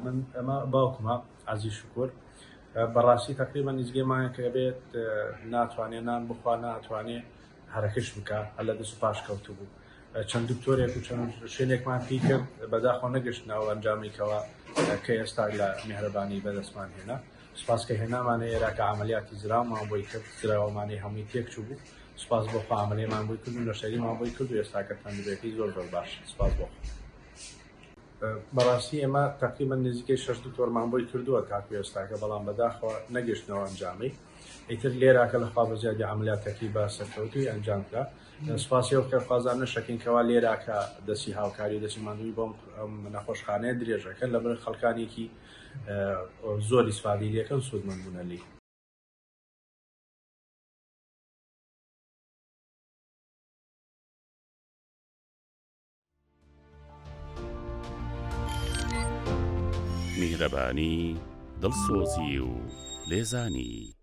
من ئەمە باوکمە عەزیز شکور بەڕاستی تەقریبا نزیکەی مانگێک بێت ناتوانێ نان بخوا ناتوانێ هەرەکەش بکە هەر لە دەست و پاش کەوتبوو چەند دکتۆرێک و چەند شوێنێکمان پی کرد بەداخەوە نەگەشتنە ئەو ئەنجامی کەوا کە ئێستا لە میهرەبانی بەدەستمان هێنا سوپاس کە هێنامانە ئێرا کە عملیاتی زراومان بۆی کرد زراوەمانی هەمووی تێک چوو بوو سوپاس بۆ خوا عملیمان بۆی کرد و نەشتەریمان بۆی کرد و ئێستا کە تەندروستیەکەی زۆر زۆر باش سوپاس بۆ خوا. بەڕاستی ئێمە تەقریبەن نزیکەی شەش دکتۆرمان بۆی کردووە تاکو ئێستاکە بەڵام بەداخەوە نەگەشتنەوە ئەنجامەی ئیتر لێراکە لە خوا بەزیادی عەمەلیاتەکەی بە سەرکەوتووی ئەنجام درا سوپاسی ئەو خێرخوازانە شەکین کەوا لێراکە دەستی هاوکاری و دەستی ماندووی بۆم نەخۆشخانەیە درێژەکەن لەبەر خەڵکانێکی زۆر ئیسفادەی لێکەن سوودمەند بوونە لێی. میهرەبانی، دڵسۆزی و لێزانی.